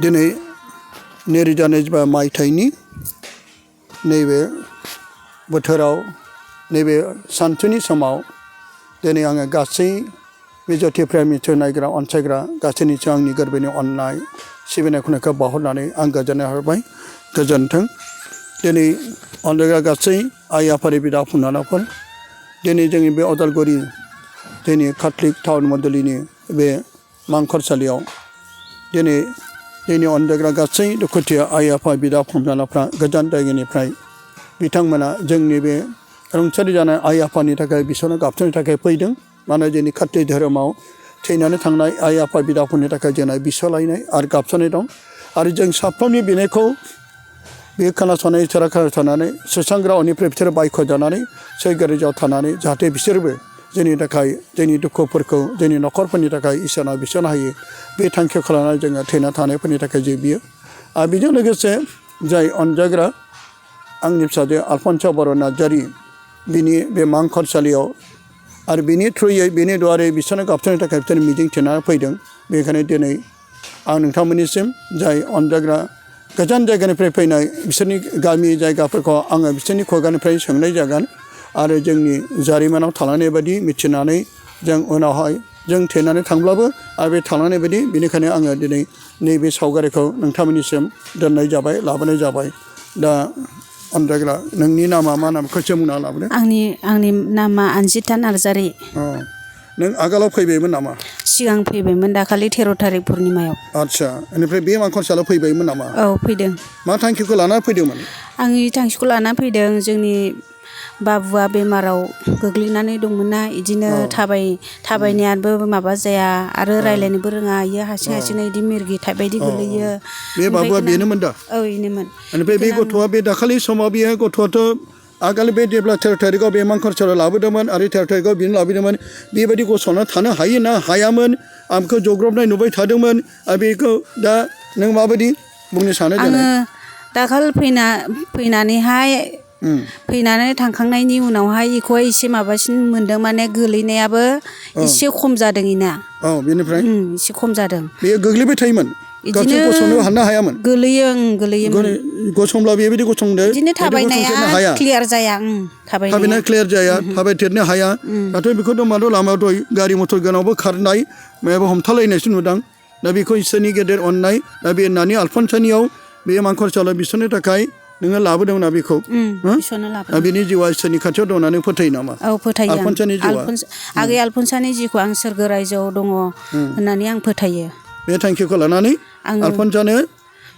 दिनै 2025 मायथाइनि नैबे बोथोराव नैबे सानसुनि समाव दिनै आङो गासै बे जथिफ्रा मिथु नायग्रा अनसायग्रा गासैनिसो आंनि गोरबोनि अननाय सिबिनाय खुलुमनायखौ बावहरनानै आं गोजोननाय हरबाय गोजोन्थों। दिनै अनसायग्रा गासै आइ आफानि बिदा फंबायफोर दिनै जोंनि बे अदालगुरि जोंनि काथलिक टाउन मण्डलिनि बे मांखरसालियाव दिनै जोंनि अनसायग्रा गासै दुखुथिया आइ आफा बिदा फंबायफ्रा गोजान जायगानिफ्राय बिथांमोना जोंनि बे रुंसारि जानाय आइ आफानि थाखाय बिसोरनो गाबस'नो थाखाय फैदों। मानो जोंनि काथलिक धोरोमाव थैनानै थांनाय आइ आफा बिदाफोरनि थाखाय जोंना बिस'लायनाय आरो गाबस'नाय दं। आरो जों साफ्रोमनि बिनायखौ बे खोनासंनाय इसोरा खोनासंनानै सुस्रांग्रानिफ्राय बिसोरो बायख' जानानै सैगोरिजाव थानानै जाहाथे बिसोरबो जोंनि थाखाय जोंनि दुखुफोरखौ जोंनि न'खरफोरनि थाखाय इसोरनाव बिसोरनो हायो बे थांखिखौ लानानै जोङो थैना थानायफोरनि थाखाय जों बियो। आरो बेजों लोगोसे जाय अनजाग्रा आंनि फिसाजो आलफनस बर' नार्जारि बिनि बे मांखरसालियाव आरो बिनि थ्रुयै बिनि दुवारै बिसोरनो गाबस'नो थाखाय बिसोर मिजिं थिनानै फैदों। बेखायनो दिनै आं नोंथांमोननिसिम जाय अनजाग्रा गोजान जायगानिफ्राय फैनाय बिसोरनि गामि जायगाफोरखौ आङो बिसोरनि खुगानिफ्राय सोंनाय जागोन आरो जोंनि जारिमिनाव थालांनाय बायदि मिथिनानै जों उनावहाय जों थैनानै थांब्लाबो आरो बे थालांनाय बायदि बेनिखायनो आङो दिनै नैबे सावगारिखौ नोंथांमोननिसिम दोननाय जाबाय लाबोनाय जाबाय। दा अनजाग्रा नोंनि नामा मा नाम खनसे बुंना लाबोदो। आंनि नामा आनजिथा नार्जारि। नों आगोलाव फैबायमोन नामा? सिगां फैबायमोन दाखालि 13 थारिख पुर्निमायाव। आदसा बेनिफ्राय बे मांखरसालियाव फैबायमोन नामा? औ फैदों। मा थांखिखौ लाना फैदोंमोन? आंनि थांखिखौ लाना फैदों जोंनि बाबुआ बेमाराव गोग्लैनानै दंमोन ना इदिनो थाबायनायाबो माबा जाया आरो रायज्लायनोबो रोङा इयो हारसिं इदि मिरगि बायदि गोलैयो। बे बाबुआ बेनोमोन दा? औ बेनोमोन। बेनिफ्राय बे गथ'आ बे दाखालि समाव बेयो गथ'आथ' आगोल बे जेब्ला 13 थारिखआव बे मांखरसालियाव लाबोदोंमोन आरो 13 थारिखआव बिनो लाबोदोंमोन बेबायदि गसंना थानो हायो ना हायामोन आंखौ जग्रबनाय नुबाय थादोंमोन आरो बेखौ दा नों माबायदि बुंनो सानो? आङो दाखालि फैनानै थांखांनायनि उनावहाय बेखौहाय एसे माबासिन मोन्दों माने गोलैनायाबो एसे खम जादों इना। औ बेनिफ्राय एसे खम जादों। बेयो गोग्लैबाय थायोमोन? बिदिनो गसंनो हानो हायामोन? गोलैयोमोन। गसंब्ला बेबायदि गसंदो बिदिनो थाबायनाया क्लियार जाया। थाबायनाया क्लियार जाया थाबायथेरनो हाया। दाथ' बेखौथ' माथो लामायाव दहाय गारि मथर गोनांबो खारनाय मायाबा हमथालायनायसो नुदां। दा बेखौ इसोरनि गेदेर अननाय दा बे नानि आलफनसानियाव बे मांखरसालियाव बिसोरनो थाखाय नोङो लाबोदोंना बेखौ? बिनि जिउआ इसोरनि खाथियाव दं होननानै फोथायो नामा? औ फोथायो। आलफनसानि जिउआ आगै आलफनसानि जिउखौ आं सोरगो रायजोआव दङ होननानै आं फोथायो। बे थांखिखौ लानानै आलफनसानो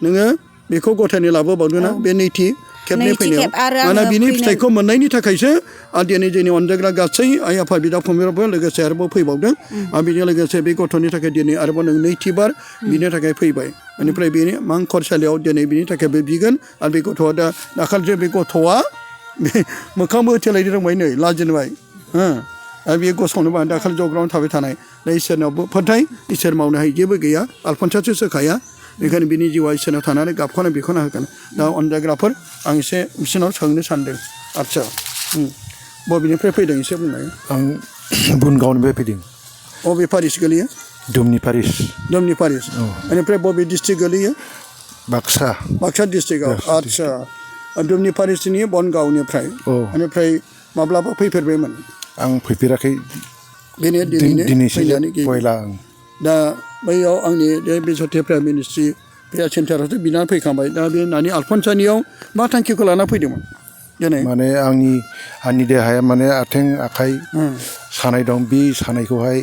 नोङो बेखौ गथायनो लाबोबावदों ना बे नैथि खेबनि फैनायाव? मानोना बिनि फिथाइखौ मोननायनि थाखायसो आरो दिनै जोंनि अनजाग्रा गासै आइ आफा बिदा फंबायफ्राबो लोगोसे आरोबाव फैबावदों आरो बेजों लोगोसे बे गथ'नि थाखाय दिनै आरोबाव नों नैथिबार बिनि थाखाय फैबाय। बेनिफ्राय बेनि मांखरसालियाव दिनै बिनि थाखायबो बिगोन आरो बे गथ'आ दा दाखालिसो बे गथ'आ मोखांबो होथेलायनो रोंबाय नै लाजिनोबाय आरो बेयो गसंनोबो दाखालि जग्रावनो थाबाय थानाय। दा इसोरनावबो फोथाय इसोर मावनो हायै जेबो गैया आलफनसासो सोखाया। बेखायनो बिनि जिउआ इसोरनाव थानानै गाबखौनो बेखौनो होगोन। दा अनजाग्राफोर आं एसे बिसोरनाव सोंनो सानदों। आदसा बबेनिफ्राय फैदों एसे बुंनाय? आं बुनगावनिफ्राय फैदों। बबे पारिस गोलैयो? दुमनि पारिस। दुमनि पारिस। बेनिफ्राय बबे डिस्ट्रिक्ट गोलैयो? बाक्सा। बाक्सा डिस्ट्रिक्टआव। आदसा दुमनि पारिसनि बनगावनिफ्राय। बेनिफ्राय माब्लाबा फैफेरबायमोन? आं फैफेराखै। बेनो दिनैसो फैला आं। दा बैयाव आंनि बे जथेफ्रा मिनिस्ट्रि प्रेयार सेन्टारावथ' बिनानै फैखांबाय। दा बे नानि आलफनसानियाव मा थांखिखौ लाना फैदोंमोन दिनै? माने आंनि देहाया माने आथिं आखाइ सानाय दं। बे सानायखौहाय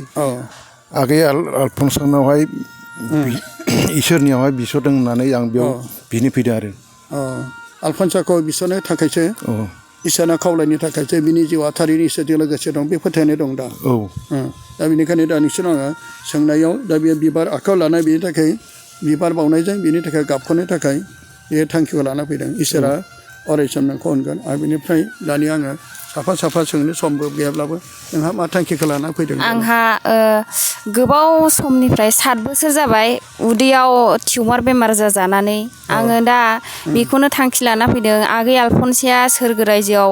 आगै आलफनसानावहाय इसोरनियावहाय बिसरदों होननानै आं बेयाव बिनो फैदों आरो। आलफनसाखौ बिसरनो थाखायसो इसोरना खावलायनो थाखायसो बिनि जिउआ थारैनो इसोरजों लोगोसे दं बे फोथायनाय दं दा। दा बेनिखायनो दा नोंसोरनाव आङो सोंनायाव दा बे बिबार आखायाव लानाय बेनि थाखाय बिबार बावनायजों बेनि थाखाय गाबख'नो थाखाय बे थांखिखौ लाना फैदों। इसोरा अरायसम नोंखौ अनगोन आरो बेनिफ्राय दानि आङो साफा साफा सोंनो समबो गैयाब्लाबो नोंहा मा थांखिखौ लाना फैदों? आंहा गोबाव समनिफ्राय 7 बोसोर जाबाय उदैयाव टिउमार बेमार जाजानानै आङो दा बेखौनो थांखि लाना फैदों। आगै आलफनसेया सोरगो रायजोआव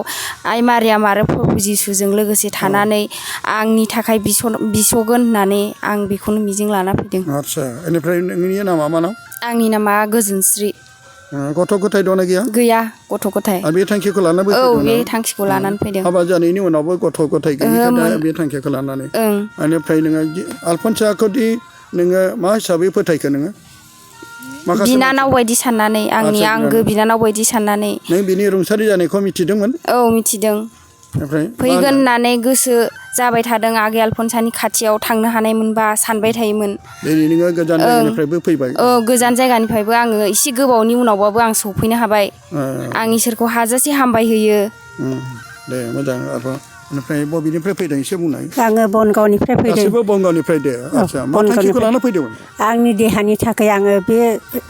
आइ मारियाम आरो प्रभु जिसुजों लोगोसे थानानै आंनि थाखाय बिसगोन होननानै आं बेखौनो मिजिं लाना फैदों। आदसा बेनिफ्राय नोंनि नामा मा नाम? आंनि नामा गोजोनस्रि। गथ' गथाय दंना गैया? गैया गथ' गथाय। आरो बे थांखिखौ लानानै औ फैदों? बे थांखिखौ लानानै फैदों। हाबा जानायनि उनावबो गथ' गथाय गैयिखाय दा बे थांखिखौ लानानै बेनिफ्राय नोङो आलफनसाखौदि नोङो मा हिसाबै फोथायखो नोङो? बिनानाव बायदि साननानै आंनि आंगो बिनानाव बायदि साननानै। नों बिनि रुंसारि जानायखौ मिथिदोंमोन? औ मिथिदों। ओमफ्राय फैगोन होननानै गोसो जाबाय थादों आगै आलफनसानि खाथियाव थांनो हानाय मोनबा सानबाय थायोमोन। दिनै नोङो गोजान जायगानिफ्रायबो फैबाय? औ गोजान जायगानिफ्रायबो आङो एसे गोबावनि उनावबाबो आं सफैनो हाबाय। आं इसोरखौ हाजासे हामबाय होयो। दे मोजां आरो बेनिफ्राय बबेनिफ्राय फैदों एसे बुंनाय? आङो बनगावनिफ्राय फैदों। गासिबो बनगावनिफ्राय दे आदसा मा थांखिखौ लाना फैदोंमोन? आंनि देहानि थाखाय आङो बे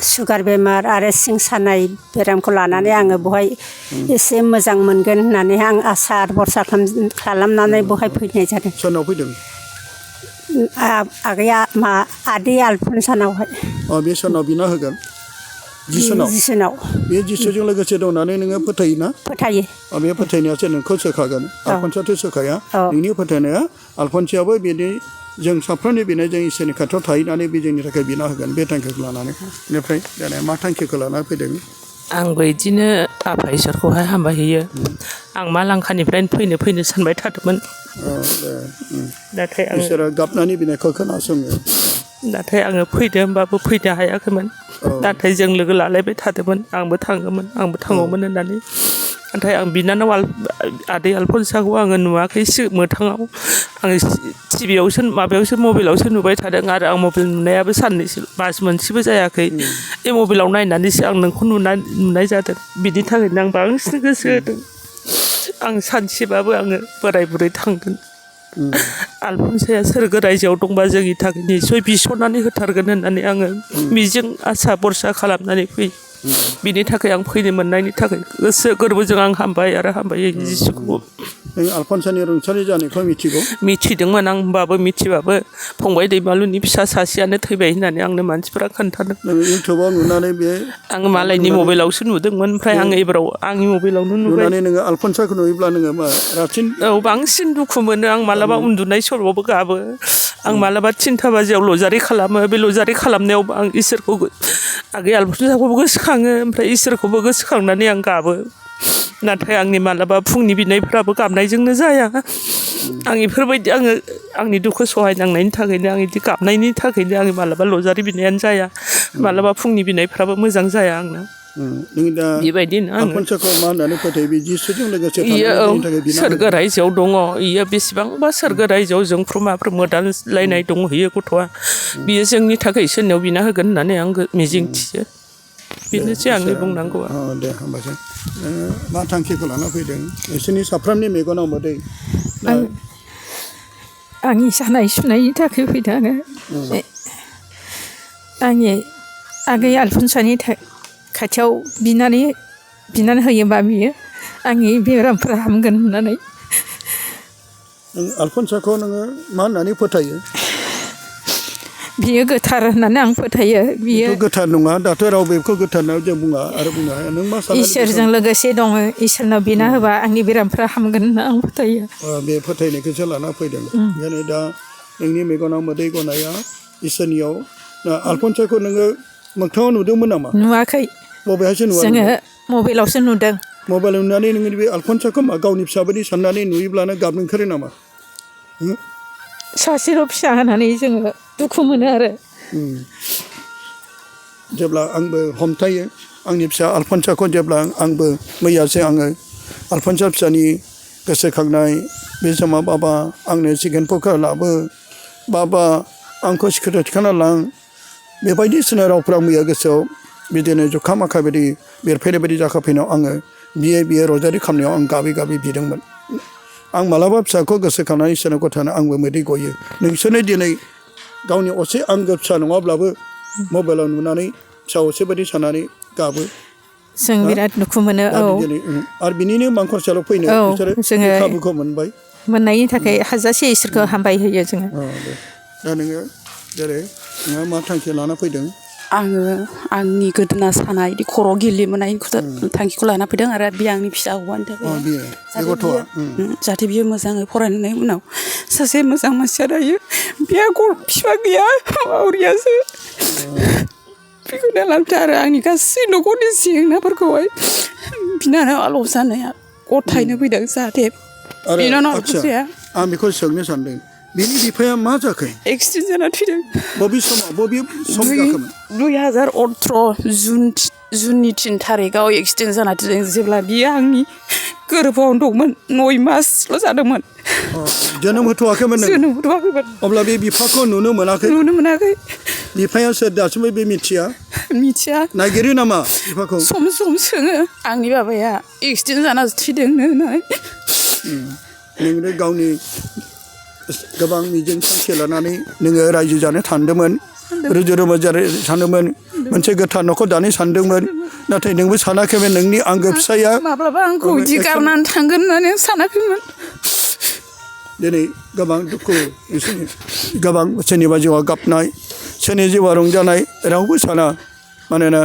सुगार बेमार आरो सिं सानाय बेरामखौ लानानै आङो बहाय एसे मोजां मोनगोन होननानै आं आसा भरसा खालामनानै बहाय फैनाय जादों। सोरनाव फैदों? आगैया आदै आलफनसानावहाय। बे सोरनाव बिना होगोन? जिसुनाव। बे जिसुजों लोगोसे दंनानै नोङो फोथायोना? फोथायो। बे फोथायनायासो नोंखौ सोखागोन। आलफनसायाथ' सोखाया। नोंनि फोथायनाया आलफनसायाबो बिदि जों साफ्रोमनि बिनायजों इसोरनि खाथियाव थाहैनानै बे जोंनि थाखाय बिना होगोन बे थांखिखौ लानानै। बेनिफ्राय दानिया मा थांखिखौ लाना फैदों? आंबो बिदिनो आफा इसोरखौहाय हामबाय होयो। आं मा लांखानिफ्रायनो फैनो सानबाय थादोंमोन। नाथाय इसोरा गाबनानै बिनायखौ खोनासङो। नाथाय आङो फैदो होमबाबो फैनो हायाखैमोन। नाथाय जों लोगो लालायबाय थादोंमोन आंबो थांगौमोन होननानै। नाथाय आं बिनानाव आदै आलफनसाखौ आङो नुवाखै मोगथाङाव। आङो टिभियावसो मबाइलावसो नुबाय थादों आरो आं मबाइल नुनायाबो साननैसो मास मोनसेबो जायाखै। बे मबाइलाव नायनानैसो आं नोंखौ नुनाय जादों। बिनि थाखायनो आं बांसिन गोसो होदों। आं सानसेबाबो आङो बोराय बुरै थांगोन। आलफनसाया सोरगो रायजोआव दंबा जोंनि थाखाय निस्सय बिस'नानै होथारगोन होननानै आङो मिजिं आसा भरसा खालामनानै फैयो। बिनि थाखाय आं फैनो मोननायनि थाखाय गोसो गोरबोजों आं हामबाय आरो हामबाय जिसुखौ। नों आलफनसानि रुंसारि जानायखौ मिथिगौ? मिथिदोंमोन आं होमबाबो मिथिबाबो फंबाय दैमालुनि फिसा सासेयानो थैबाय होननानै आंनो मानसिफोरा खोन्थादों। नों इउटुबाव नुनानै बे आङो मालायनि मबाइलावसो नुदोंमोन ओमफ्राय आङो एबाराव आंनि मबाइलावनो नुबाय। नुनानै नोङो आलफनसाखौ नुयोब्ला नोङो मा रासिन? औ बांसिन दुखु मोनो। आं मालाबा उन्दुनाय समावबो गाबो। आं मालाबा 3था बाजियाव लजारि खालामो। बे लजारि खालामनायावबो आं इसोरखौ आगै आलफनसाखौबो गोसोखाङो ओमफ्राय इसोरखौबो गोसोखांनानै आं गाबो। नाथाय आंनि मालाबा फुंनि बिनायफ्राबो गाबनायजोंनो जाया। आं बेफोरबायदि आंनि दुखु सहायनांनायनि थाखायनो आं बिदि गाबनायनि थाखायनो आं मालाबा लजारि बिनायानो जाया। मालाबा फुंनि बिनायफ्राबो मोजां जाया आंना। नों दा बेबायदिनो आलफनसाखौ मा होननानै फोथायो? बे जिसुजों लोगोसे इयो थानायनि थाखाय बिना सोरगो रायजोआव दङ। इयो बेसेबांबा सोरगो रायजोआव जोंफ्रुमाफ्रोम मोदानलायनाय दंहैयो गथ'आ। बियो जोंनि थाखाय इसोरनियाव बिना होगोन होननानै आं मिजिं थियो। बेनोसै आंनि बुंनांगौआ। दे होमबासो नोङो मा थांखिखौ लाना फैदों? नोंसोरनि साफ्रोमनि मेगनाव मोदै। आंनि सानाय सुनायनि थाखाय फैदों आङो। आंनि आगै आलफनसानि खाथियाव बिनानै होयोबा बियो आंनि बेरामफोरा हामगोन होननानै। नों आलफनसाखौ नोङो मा होननानै फोथायो? बियो गोथार होननानै आं फोथायो। बियो गोथार नङा। दाथ' रावबो बेखौ गोथार होनना जों बुङा आरो बुंनो हाया। नों मा सानो? इसोरजों लोगोसे दङ। इसोरनाव बिना होबा आंनि बेरामफ्रा हामगोन होनना आं फोथायो। बे फोथायनायखौसो लाना फैदों। ओंखायनो दा नोंनि मेगनाव मोदै गनाया इसोरनियाव। आलफनसाखौ नोङो मोगथाङाव नुदोंमोन नामा? नुवाखै। बबेहायसो नुवा? जोङो मबाइलावसो नुदों। मबाइलाव नुनानै नोङो बे आलफनसाखौ मा गावनि फिसाबायदि साननानै नुयोब्लानो गाबनो ओंखारो नामा? सासेल' फिसा होनानै जोङो दुखु मोनो आरो। जेब्ला आंबो हमथायो आंनि फिसा आलफनसाखौ, जेब्ला आंबो मैयासो आङो आलफनसा फिसानि गोसोखांनाय बे समाव बाबा आंनो चिकेन पक्का लाबो, बाबा आंखौ सिकिउरिटि थिखांना लां, बेबायदिसिना रावफ्रा मैया गोसोआव बिदिनो जुखा माखा बायदि बेरफैनाय बायदि जाखाफैनायाव आङो बियो रजारि खालामनायाव आं गाबै गाबै बिदोंमोन। आं मालाबा फिसाखौ गोसोखांनानै इसोरनाव गथायनो आंबो मोदै गयो। नोंसोरनो दिनै गावनि असे आंगो फिसा नङाब्लाबो मबाइलाव नुनानै फिसा असे बायदि साननानै गाबो। जों बिराद दुखु मोनो दा औ दिनै, आरो बिनिनो मांखरसालाव फैनो औ, बिसोरो जोङो बे खाबुखौ मोनबाय मोननायनि थाखाय हाजासे इसोरखौ हामबाय होयो जोङो दे दा नोङो जेरै नोंहा मा थांखि लाना फैदों आङो आंनि गोदोना सानाय बिदि खर' गिलिमोनाय थांखिखौ लाना फैदों आरो बे आंनि फिसा हौवानि थाखाय बियो बे गथ'आ जाहाथे बियो मोजाङै फरायनायनि उनाव सासे मोजां मानसिया दायो बिहा बिफा गैया मावरियासो बेखौनो लाबोदो आरो आंनि गासै न'खरनि जेंनाफोरखौहाय बिनानाव आल' जानाया गथायनो फैदों जाहाथे आरो बिनानाव आदसा जाया आं बेखौ सोंनो सानदों बिनि बिफाया मा जाखो एक्सिडेन्ट जाना थैदों बबे सम जाखोमोन 2018 जुननि 3 थारिखआव एक्सिडेन्ट जाना थैदों जेब्ला बियो आंनि गोरबोआव दंमोन 9 मासल' जादोंमोन जोनोम होथ'वाखैमोन नों जोनोम होथ'वाखैमोन अब्ला बे बिफाखौ नुनो मोनाखै बिफाया सोर दासिमबो बे मिथिया नागिरो नामा बिफाखौ सम सोङो आंनि बाबाया एक्सिडेन्ट जाना थैदोंनो होननानै नोङो गावनि गोबां मिजिं थांखि लानानै नोङो रायजो जानो सानदोंमोन रुजु रुमु जानो सानदोंमोन मोनसे गोथार न'खर दानो सानदोंमोन नाथाय नोंबो सानाखैमोन नोंनि आंगो फिसाया माब्लाबा आंखौ बिदि गारनानै थांगोन होननानै सानाखैमोन दिनै गोबां दुखु गोबां सोरनिबा जिउआ गाबनाय सोरनि जिउआ रंजानाय रावबो साना मानोना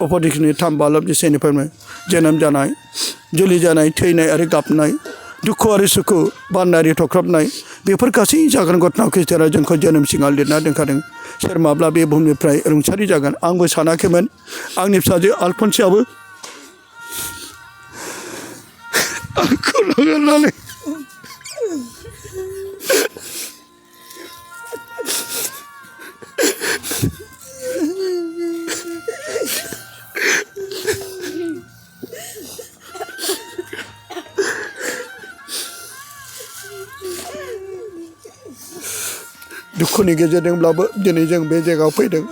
अपरदिखिनि थाम बालब जेसेनिफ्रायनो जोनोम जानाय जुलि जानाय थैनाय आरो गाबनाय दुखु आरो सुखु बान्नारि थख्रबनाय बेफोर गासै जागोन घटनाखौ इसोरा जोंखौ जोनोम सिगां लिरना दोनखादों सोर माब्ला बे बुहुमनिफ्राय रुंसारि जागोन आंबो सानाखैमोन आंनि फिसाजो आलफनसाबो आंखौ लानानै दुखुनि गेजेरजोंब्लाबो दिनै जों बे जायगायाव फैदों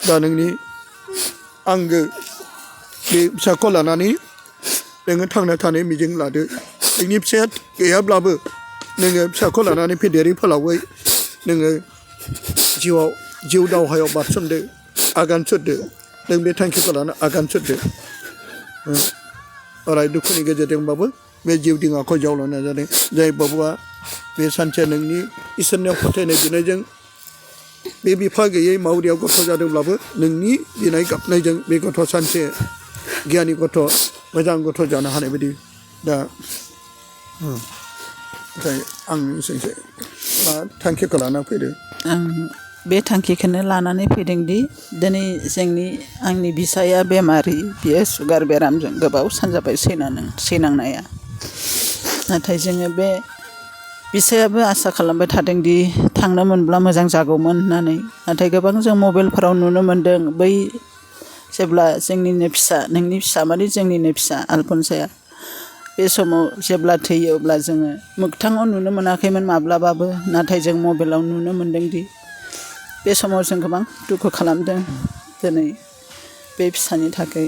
दा नोंनि आंगो बे फिसाखौ लानानै नोङो थांना थानाय मिजिं लादो नोंनि फिसाया गैयाब्लाबो नोङो फिसाखौ लानानै फेदेरै फोलावै नोङो जिउ दावहायाव बारसोमदो आगान सुरदो नों बे थांखिखौ लाना आगान सुरदो अराय दुखुनि गेजेरजोंबाबो बे जिउ दिङाखौ जावलांनो नाजादों जाय बाबुआ बे सानसे नोंनि इसोरनियाव फोथायनाय बिनायजों बे बिफा गैयै मावरियाव गथ' जादोंब्लाबो नोंनि बिनाय गाबनायजों बे गथ' सानसे गियानि गथ' मोजां गथ' जानो हानाय बायदि दा ओमफ्राय आं एसेनोसै मा थांखिखौ लाना फैदों आं बे थांखिखौनो लानानै फैदोंदि दिनै आंनि बिसाया बेमारि बियो सुगार बेरामजों गोबाव सान जाबाय सैनांनाया नाथाय जोङो बे बिसायाबो आसा खालामबाय थादोंदि थांनो मोनब्ला मोजां जागौमोन होननानै नाथाय गोबां जों मबाइलफोराव नुनो मोन्दों बै जेब्ला जोंनिनो फिसा नोंनि फिसा माने जोंनिनो फिसा आलफनसाया बे समाव जेब्ला थैयो अब्ला जोङो मोगथाङाव नुनो मोनाखैमोन माब्लाबाबो नाथाय जों मबाइलाव नुनो मोन्दोंदि बे समाव जों गोबां दुखु खालामदों दिनै बे फिसानि थाखाय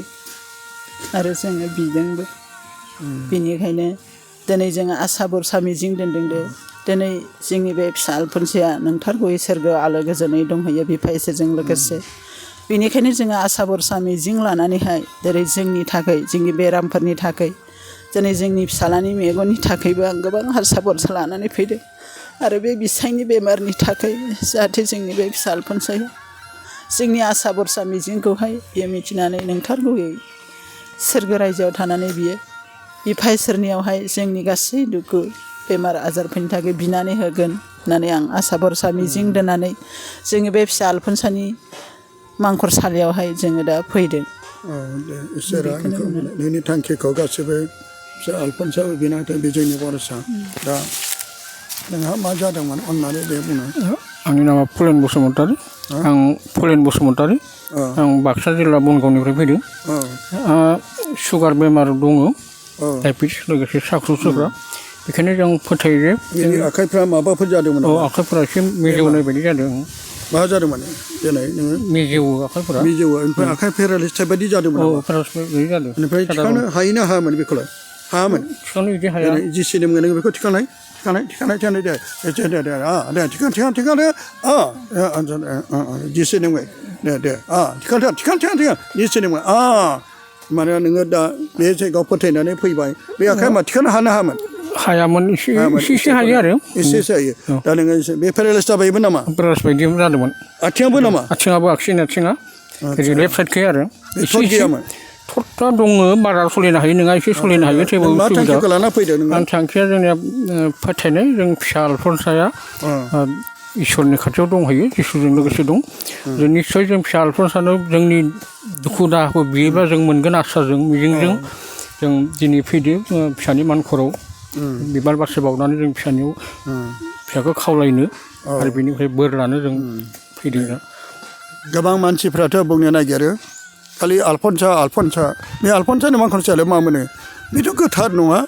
आरो जोङो बिदोंबो बेनिखायनो दिनै जोङो आसा भरसा मिजिं दोनदों दिनै जोंनि बे फिसा आलफनसाया नोंथारगौयै सोरगोआव आलो गोजोनै दंहैयो बिफा इसोरजों लोगोसे बेनिखायनो जोङो आसा भरसा मिजिं लानानैहाय जेरै जोंनि थाखाय जोंनि बेरामफोरनि थाखाय दिनै जोंनि फिसालानि मेगननि थाखायबो आं गोबां आसा भरसा लानानै फैदों आरो बे बिसायनि बेमारनि थाखाय जाहाथे जोंनि बे फिसा आलफनसाया जोंनि आसा भरसा मिजिंखौहाय बियो मिथिनानै नोंथारगौयै सोरगो रायजोआव थानानै बियो बिफा इसोरनियावहाय जोंनि गासै दुखु बेमार आजारफोरनि थाखाय बिनानै होगोन होननानै आं आसा भरसा मिजिं दोननानै जोङो बे फिसा आलफनसानि मांखरसालियावहाय जोङो दा फैदों दे इसोरा नोंनि थांखिखौ गासिबो फिसा आलफनसाबो बिनो हाथों बे जोंनि भरसा दा नोंहा मा जादोंमोन अननानै दे बुंनो आंनि नामा फुलेन बसुमतारी आं फुलेन बसुमतारी आं बाक्सा जिल्ला बनगावनिफ्राय फैदों सुगार बेमार दङ डायबेटिस लोगोसे साख्रु सुग्रा बेखायनो जों फोथायो जे बेनि आखाइफ्रा माबाफोर जादोंमोन आखाइफोरा एसे मेजेवनाय बायदि जादों मा जादोंमोन दिनै नोङो मेजेवो आखाइफोरा मेजेवो ओमफ्राय आखाइ पेरालाइस टाइप बायदि जादोंमोन पेरालाइस बायदि जादों ओमफ्राय थिखांनो हायो ना हायामोन बेखौलाय हायामोन थिखांनो बिदि हाया जि सिनेमोन नोङो बेखौ थिखांनाय दे जि सिनेमोन दे थिखां जि सिनेमोन माने नोङो दा बे जायगायाव फोथायनानै फैबाय बे आखाइ मा थिखांनो हायामोन हायामोन एसे हायो आरो एसे हायो दा नोङो बे पेरालाइस जाबायमोन नामा ब्रास बायदि जादोंमोन आथिङाबो नामा आथिङाबो आगसिनि आथिङा ओरै लेफ्ट साइडखै आरो एसे गैयामोन थरथा दङ बारा सलिनो हायो नोंहा एसे सलिनो हायो थेवबो मा थांखिखौ लाना फैदों नोङो आं थांखिया जोंनिया फोथायनाय जों फिसा आलफनसाया इसोरनि खाथियाव दंहैयो जिसुजों लोगोसे दं जों निस्सय जों फिसा आलफनसानो जोंनि दुखु दाहाखौ बियोब्ला जों मोनगोन आसाजों मिजिंजों जों दिनै फैदो फिसानि मानखराव बिबार बारसे बावनानै जों फिसाखौ खावलायनो आरो बेनिफ्राय बोर लानो जों फैदों गोबां मानसिफ्राथ' बुंनो नागिरो खालि आलफनसा बे आलफनसानि मानखरसायालाय मा मोनो बेथ' गोथार नङा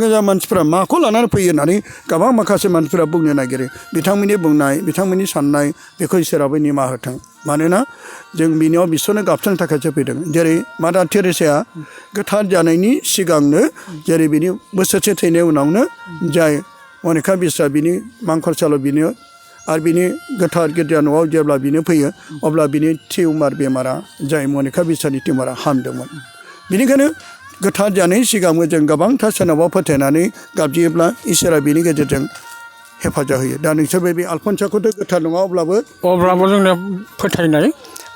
गोजा मानसिफ्रा माखौ लानानै फैयो होननानै गोबां माखासे मानसिफ्रा बुंनो नागिरो बिथांमोननि बुंनाय बिथांमोननि साननाय बेखौ इसोराबो निमाहा होथों मानोना जों बिनियाव बिसोरनो गाबस्रांनो थाखायसो फैदों जेरै मादार टेरेसाया गोथार जानायनि सिगांनो जेरै बिनि बोसोरसे थैनाय उनावनो जाय मनिका बिस्रा बिनि मांखरसाल' बिनो आरो बिनि गोथार गिर्जा न'आव जेब्ला बिनो फैयो अब्ला बिनि टिउमार बेमारा जाय मनिका बिस्रानि टिउमारा हामदोंमोन बेनिखायनो गोथार जानायनि सिगांबो जों गोबांथार सोरनावबा फोथायनानै गाबज्रियोब्ला इसोरा बिनि गेजेरजों हेफाजाब होयो दा नोंसोर बे आलफनसाखौथ' गोथार नङा अब्लाबो जोंनिया फोथायनाय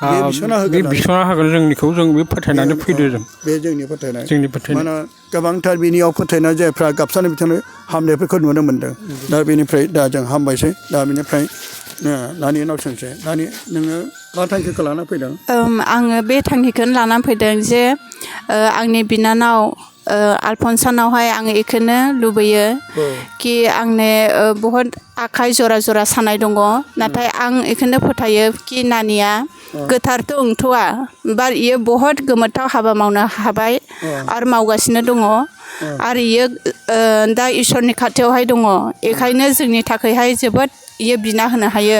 बे बिसना होगोन जोंनिखौ जों बे फोथायनानै फैदो जों बे जोंनि फोथायनाय माने गोबांथार बिनियाव फोथायनाय जायफ्रा गाबसानाय बिथांनो हामनायफोरखौ नुनो मोनदों दा बेनिफ्राय दा जों हामबायसै दा बेनिफ्राय नानि उनाव सोंसै नानि नोङो मा थांखिखौ लाना फैदों आङो बे थांखिखौनो लानानै फैदों जे आंनि बिनानाव आलफनसानावहाय आङो बेखौनो लुबैयो कि आंनो बहुद आखाइ जरा जरा सानाय दङ नाथाय आं बेखौनो फोथायो कि नानिया गोथारथ' ओंथ'आ बार इयो बहुद गोमोथाव हाबा मावनो हाबाय आरो मावगासिनो दङ आरो इयो दा इसोरनि खाथियावहाय दङ बेखायनो जोंनि थाखायहाय जोबोद इयो बिना होनो हायो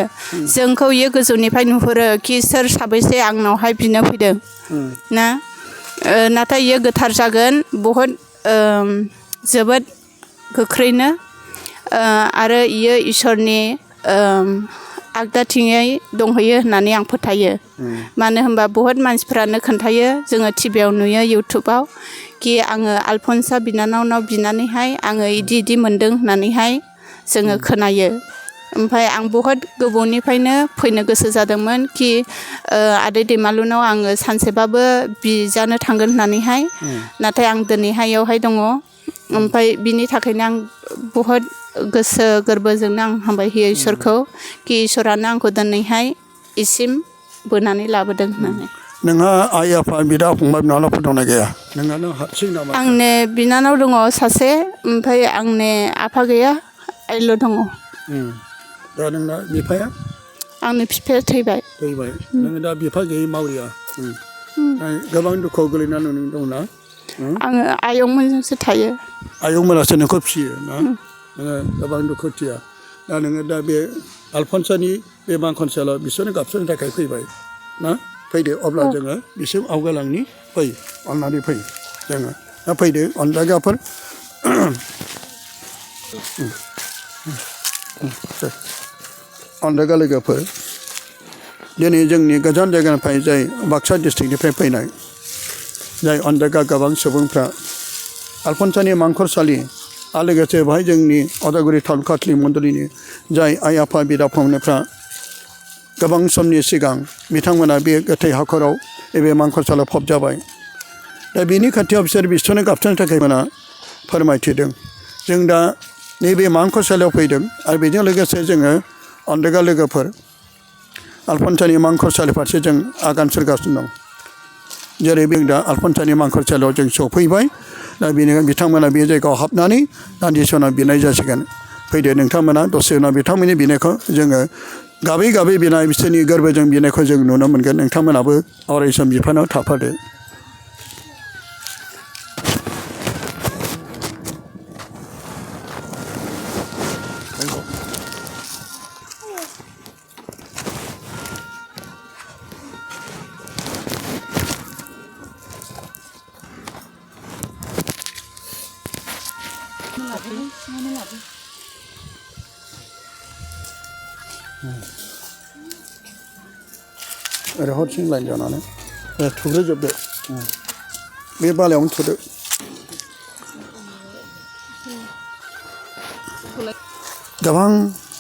जोंखौ इयो गोजौनिफ्राय नुहुरो कि सोर साबैसे आंनावहाय बिनो फैदों ना नाथाय इयो गोथार जागोन बहुद जोबोद गोख्रैनो आरो इयो इसोरनि आगदाथिङै दंहैयो होननानै आं फोथायो मानो होनबा बहुद मानसिफ्रानो खोन्थायो जोङो टिभियाव नुयो इउटुबाव कि आङो आलफनसा बिनानावनाव बिनानैहाय आङो इदि मोन्दों होननानैहाय जोङो खोनायो ओमफ्राय आं बहुद गोबावनिफ्रायनो फैनो गोसो जादोंमोन कि आदै दैमालुनाव आङो सानसेबाबो बिजानो थांगोन होननानैहाय नाथाय आं दिनैहायावहाय दङ ओमफ्राय बिनि थाखायनो आं बहुद गोसो गोरबोजोंनो आं हामबाय होयो इसोरखौ कि इसोरानो आंखौ दिनैहाय इसिम बोनानै लाबोदों होननानै नोंहा आइ आफा बिदा फंबाय बिनानावफोर दंना गैया नोंहानो हारसिं नामा आंनि बिनानाव दङ सासे ओमफ्राय आंनि आफा गैया आइल' दङ दा नोंना बिफाया आंनि बिफाया थैबाय नोङो दा बिफा गैयै मावरिया गोबां दुखुआव गोलैनानै दंना आङो आयंमोनजोंसो थायो आयंमोनासो नोंखौ फिसियो ना नोङो गोबां दुखुथिया दा नोङो दा बे आलफनसानि बे मांखनसेल' बिसोरनो गाबसोनो थाखाय फैबाय ना फैदो अब्ला जोङो बिसिम आवगायलांनि फै अननानै फै जोङो दा फैदो अनजागाफोर अनजागा लोगोफोर दिनै जोंनि गोजान जायगानिफ्राय जाय बाक्सा डिस्ट्रिक्टनिफ्राय फैनाय जाय अनजागा गोबां सुबुंफ्रा आलफनसानि मांखरसालि आरो लोगोसे बेवहाय जोंनि अदालगुरि टाउन काथलि मण्डलिनि जाय आइ आफा बिदा फंबायफ्रा गोबां समनि सिगां बिथांमोना बे गोथै हाखराव बे मांखरसालियाव फबजाबाय दा बेनि खाथियाव बिसोर बिसोरनो गाबथानो थाखाय मोना फोरमायथिदों जों दा नैबे मांखरसालियाव फैदों आरो बेजों लोगोसे जोङो अनजागा लोगोफोर आलफनसानि मांखरसालि फारसे जों आगान सुरगासिनो दं जेरै जों दा आलफनसानि मांखरसालियाव जों सफैबाय दा बेनिखायनो बिथांमोना बे जायगायाव हाबनानै दान्दिसे उनाव बिनाय जासिगोन फैदो नोंथांमोना दसे उनाव बिथांमोननि बिनायखौ जोङो गाबै गाबै बिनाय बिसोरनि गोरबोजों बिनायखौ जों नुनो मोनगोन नोंथांमोनाबो अरायसम बिफानाव थाफादो ओरै हरसिं लाइन जानानै थुग्रोजोबदो बे बालायावनो थुदो गोबां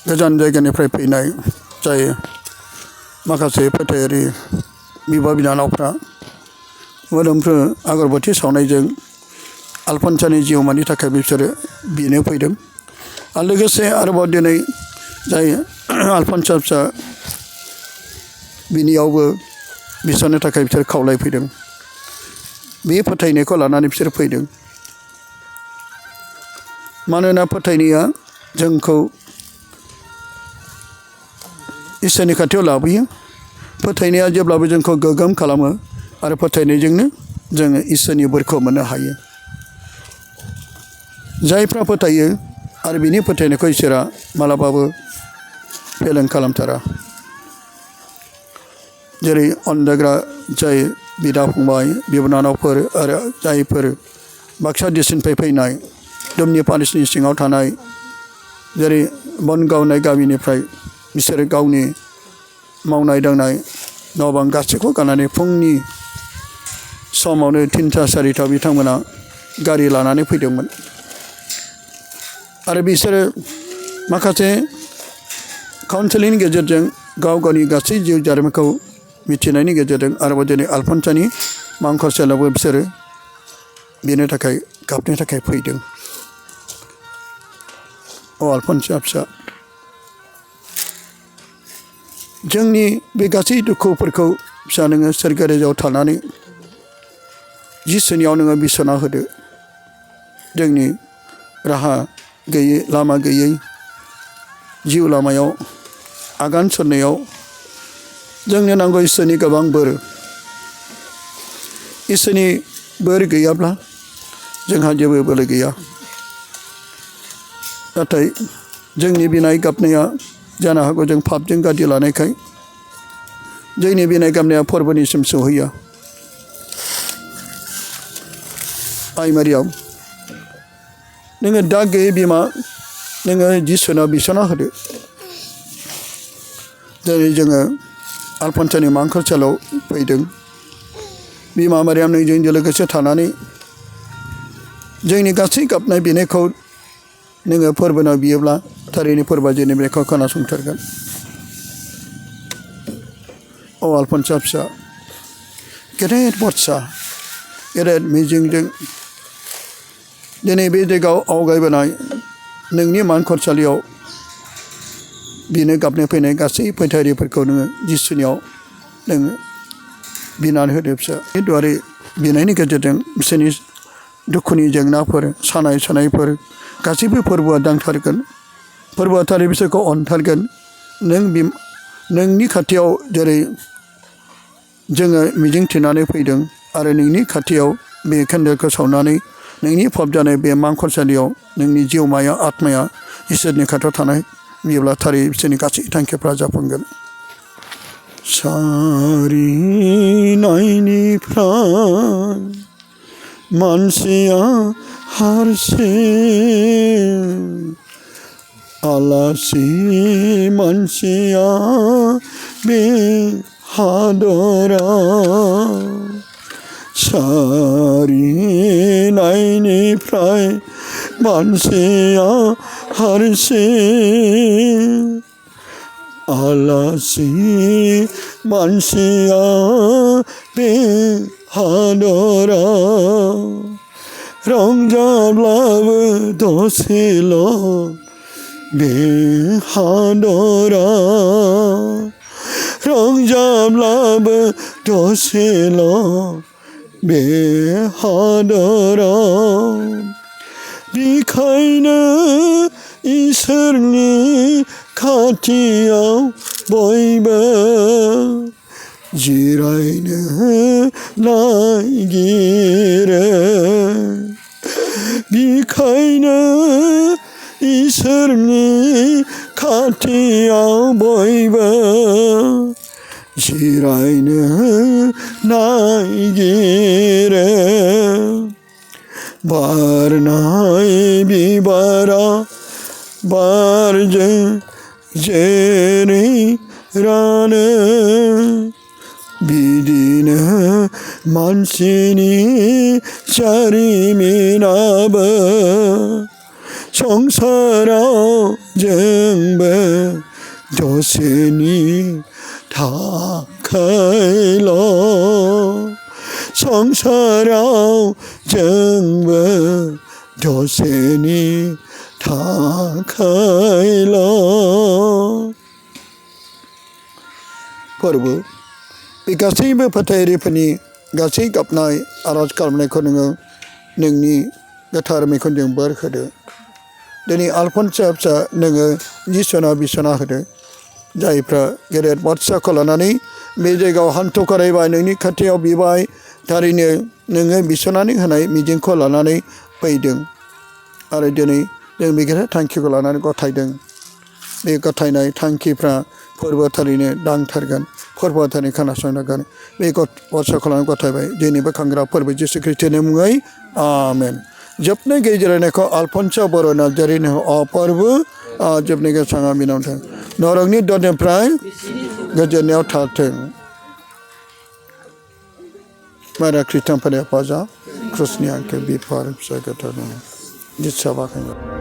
गोजान जायगानिफ्राय फैनाय जायो माखासे फोथायारि बिब' बिनानावफ्रा मोदोमफ्रु आगरबाथि सावनायजों आलफनसानि जिउमानि थाखाय बिसोरो बिनो फैदों आरो लोगोसे आरोबाव दिनै जाय आलफनसा फिसा बिनियावबो बिसोरनो थाखाय बिसोर खावलायफैदों बे फोथायनायखौ लानानै बिसोर फैदों मानोना फोथायनाया जोंखौ इसोरनि खाथियाव लाबोयो फोथायनाया जेब्लाबो जोंखौ गोग्गोम खालामो आरो फोथायनायजोंनो जोङो इसोरनि बोरखौ मोननो हायो जायफ्रा फोथायो आरो बिनि फोथायनायखौ इसोरा मालाबाबो फेलें खालामथारा जेरै अनजाग्रा जाय बिदा फंबाय बिनानावफोर आरो जायफोर बाक्सा डिस्ट्रिक्टनिफ्राय फैनाय दुमनि पानिसनि सिङाव थानाय जेरै बन गावनाय गामिनिफ्राय बिसोरो गावनि मावनाय दांनाय न' बां गासैखौ गारनानै फुंनि समावनो 3टा 4टा बिथांमोना गारि लानानै फैदोंमोन आरो बिसोरो माखासे काउन्सेलिंनि गेजेरजों गाव गावनि गासै जिउ जारिमिनखौ मिथिनायनि गेजेरजों आरोबाव दिनै आलफनसानि मांखरसालावबो बिसोरो बेनो थाखाय गाबनो थाखाय फैदों अ आलफनसा फिसा जोंनि बे गासै दुखुफोरखौ फिसा नोङो सोरगोरायाव थानानै जिसुनियाव नोङो बिसना होदो जोंनि राहा गैयै लामा गैयै जिउ लामायाव आगान सुरनायाव जोंनो नांगौ इसोरनि गोबां बोर इसोरनि बोर गैयाब्ला जोंहा जेबो बोलो गैया नाथाय जोंनि बिनाय गाबनाया जानो हागौ जों पापजों गादि लानायखाय जोंनि बिनाय गाबनाया फोरबोनिसिम सौहैया आइ मारियाम नोङो दा गैयै बिमा नोङो जिसुनाव बिसना होदो दिनै जोङो आलफनसानि मांखरसालाव फैदों बिमा मारियाम नोंजों लोगोसे थानानै जोंनि गासै गाबनाय बिनायखौ नोङो फोरबोनाव बियोब्ला थारैनो फोरबोआ जोंनि बेखौ खोनासंथारगोन अ आलफनसा फिसा गेदेर बत्सा गेदेर मिजिंजों दिनै बे जायगायाव आवगायबोनाय नोंनि मांखरसालियाव बिनो गाबनो फैनाय गासै फोथायरिफोरखौ नोङो जिसुनियाव नोङो बिनानै होदो फिसा बे दुआरे बिनायनि गेजेरजों बिसोरनि दुखुनि जेंनाफोर सानाय सुनायफोर गासैबो फोरबोआ दांथारगोन फोरबोआ थारै बिसोरखौ अनथारगोन नोंनि खाथियाव जेरै जोङो मिजिंथिनानै फैदों आरो नोंनि खाथियाव बे केन्देलखौ सावनानै नोंनि फब जानाय बे मांखरसालियाव नोंनि जिउमाया आत्माया इसोरनि खाथियाव थानाय बियोब्ला थारै बिसोरनि गासै थांखिफ्रा जाफुंगोन सारिनायनिफ्राय मानसिया हारसिं आलासि मानसिया बे हादराव सारिनायनिफ्राय मानसिया हारसिं आलासि मानसिया बे हादराव रंजाब्लाबो दसेल' बे हादराव रंजाब्लाबो दसेल' बे हादराव बिखायनो इसोरनि खाथियाव बयबो जिरायनो नागिरो बिखायनो इसोरनि खाथियाव बयबो जिरायनो नागिरो बारनाय बिबारा बारजों जेरै रानो बिदिनो मानसिनि जारिमिनाबो संसाराव जोंबो दसेनि थाखायल' संसाराव जोंबो दसेनि थाखायल' फोरबो बे गासैबो फोथायारिफोरनि गासै गाबनाय आरज खालामनायखौ नोङो नोंनि गोथार मैखुनजों बोर होदो दिनै आलफनसा फिसा नोङो जिसना बिसना होदो जायफ्रा गेदेर बाथ्राखौ लानानै बे जायगायाव हान्थु खरायबाय नोंनि खाथियाव बिबाय थारैनो नोङो बिसनानै होनाय मिजिंखौ लानानै फैदों आरो दिनै जों बे गेदेर थांखिखौ लानानै गथायदों बे गथायनाय थांखिफ्रा फोरबो थारैनो दांथारगोन फोरबो थारैनो खोनासंनांगोन बे बाथ्राखौ लानानै गथायबाय दिनै बोखांग्रा फोरबो जिसु ख्रिस्टनि मुङै आमेन जोबनाय गेजेरायनायखौ आलफनसा बर' नार्जारिनो फोरबो जोबनाय गेसाङा बिनावथों नरकनि दरनिफ्राय गोजोननायाव थाथों मारा ख्रिस्टानफोरनि हेफाजाब ख्रुसनि आंखौ बिफार फिसा गोथार जिसा बाखायो